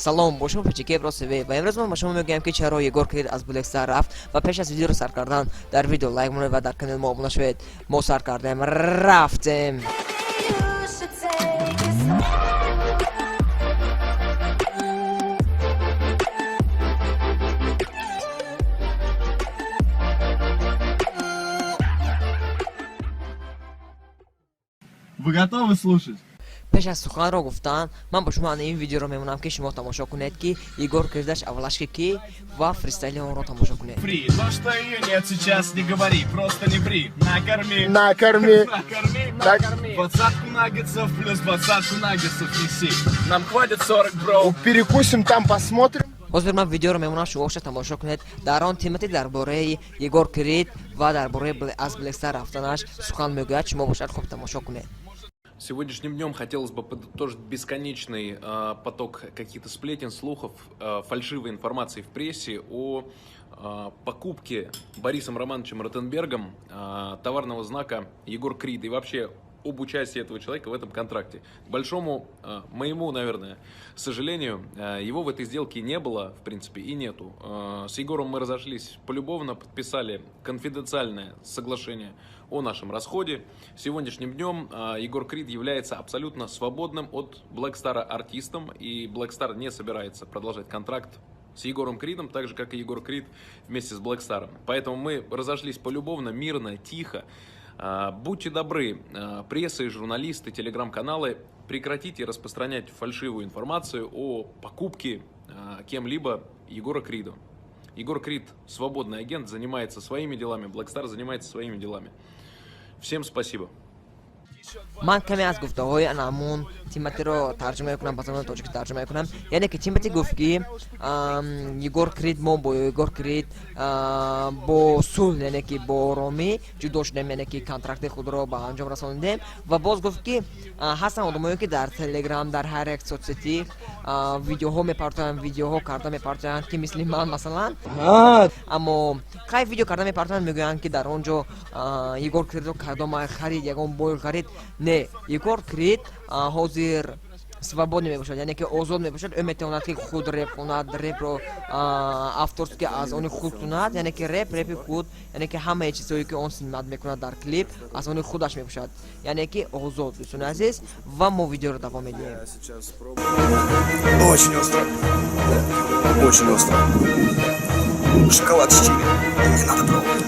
Салом, бо шумо Печики Евросв, ва имрӯз ман ба шумо мегӯям, ки чаро Егор Крид аз Black Star рафт. Ва пеш аз видеоро сар кардан, дар видео лайк монед ва дар канали мо обуна шавед. Мо сар кардем, рафтем. You should take it slow. Вы готовы слушать? Пеш аз суханро гуфтан, ман ба шумо ана ин видеоро мемонам, ки шумо тамошо кунед, ки Егор Кридаш аввалашки ки ва фристайли онро тамошо кунед. Фри. То, что ее нет сейчас, не говори, просто не ври. Накорми. Накорми. Накорми. Накорми. 20-ку наггетсов плюс 20-ку наггетсов неси. Нам хватит 40, бро. Перекусим там, посмотрим. Ҳозир ман видеоро мемонам, шумо оша тамошо кунед. Дар он Тимати дар бораи Егор Крид ва дар бораи аз Black Star рафтанаш сухан мегӯяд. Шумо бошад, хуб тамошо кунед. Сегодняшним днем хотелось бы подытожить бесконечный поток каких-то сплетен, слухов, фальшивой информации в прессе о покупке Борисом Романовичем Ротенбергом товарного знака Егор Крид и вообще об участии этого человека в этом контракте. К большому моему, наверное, сожалению, его в этой сделке не было, в принципе, и нету. С Егором мы разошлись полюбовно, подписали конфиденциальное соглашение о нашем расходе. Сегодняшним днем Егор Крид является абсолютно свободным от Black Star артистом, и Black Star не собирается продолжать контракт с Егором Кридом, так же, как и Егор Крид вместе с Black Star. Поэтому мы разошлись полюбовно, мирно, тихо. Будьте добры, пресса и журналисты, телеграм-каналы, прекратите распространять фальшивую информацию о покупке кем-либо Егора Крида. Егор Крид свободный агент, занимается своими делами, Black Star занимается своими делами. Всем спасибо. Ман каме аз гуфтаҳои анамун Тиматиро тарҷума мекунам, ба забони тоҷикӣ тарҷума мекунам. Яъне ки Тимати гуфт, ки Егор Крид, мо бо Егор Крид бо сулҳ, яъне ки бо оромӣ ҷудо шудем, яъне ки контракти худро ба анҷом расонидем. Ва боз гуфт, ки ҳастанд одамое, ки дар Телеграм, дар ҳар як соцсети видеоҳо мепартоянд, видеоҳо карда мепартоянд, ки мисли ман масалан, аммо хай, видео карда мепартоянд, мегӯянд, ки дар он ҷо Егор Кридро кадом харид, ягон бой харид. Не, Егор Крид ҳозир свободный мебошад, яъне ки озод мебошад. Ӯ метавонад, ки худ реп хонад, репро авторски аз они худ кунад, яъне ки реп, репи худ, яъне ки ҳамаи чизҳое, ки он снимать мекунад дар клип, аз они худаш мебошад, яъне ки озод. Дӯстони азиз, ва мо видеоро давом медиҳем. Очень остро. Очень остро. Шоколад с чили. Не надо пробовать.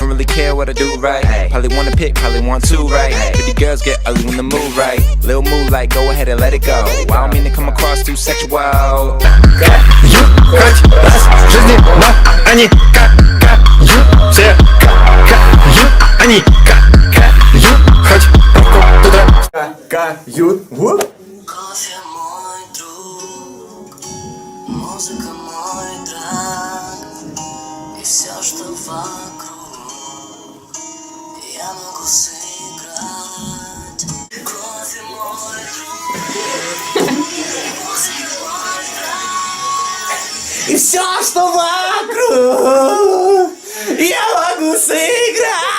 Don't really care what I do, right? Probably wanna pick, probably want to, right? Pretty girls get ugly when the mood right. Lil move like, go ahead and let it go. I don't mean to come across too sexual. Хоть раз в жизни, но они какают. Все какают. Они какают. Хоть руку туда. Какают. Вот. Кофе мой друг, музыка мой drug, и все, что вокруг, я могу сыграть. Кофе мой друг, музыка мой drug. И все, что вокруг, я могу сыграть.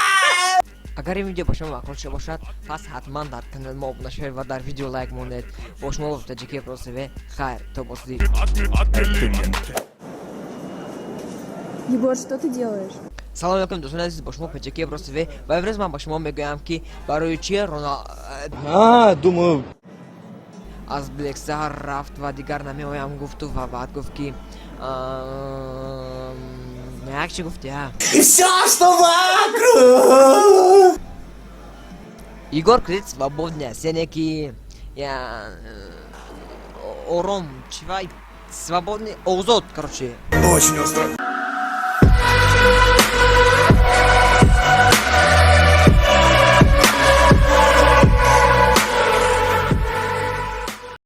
Агар ин видео ба шумо маъқул шуда бошад, пас ҳатман дар канали мо обуна шавед ва дар видео лайк монед. Бо шумо Таҷики Евросв. Хайр, то боздид. Егор, что ты делаешь? Салом алейкум, дӯстони азиз, бо шумо Печаки Евросв, ва имрӯз ман ба шумо мегӯям, ки барои чи Рона А, думаю, аз Black Star рафт ва дигар намеоям гуфту, ва баъд гуфт, ки як чи гуфти, а? И все, что вокруг. Егор Крид свободный аст, яъне ки я ором чивай, свободный, озод, короче. Очень остро.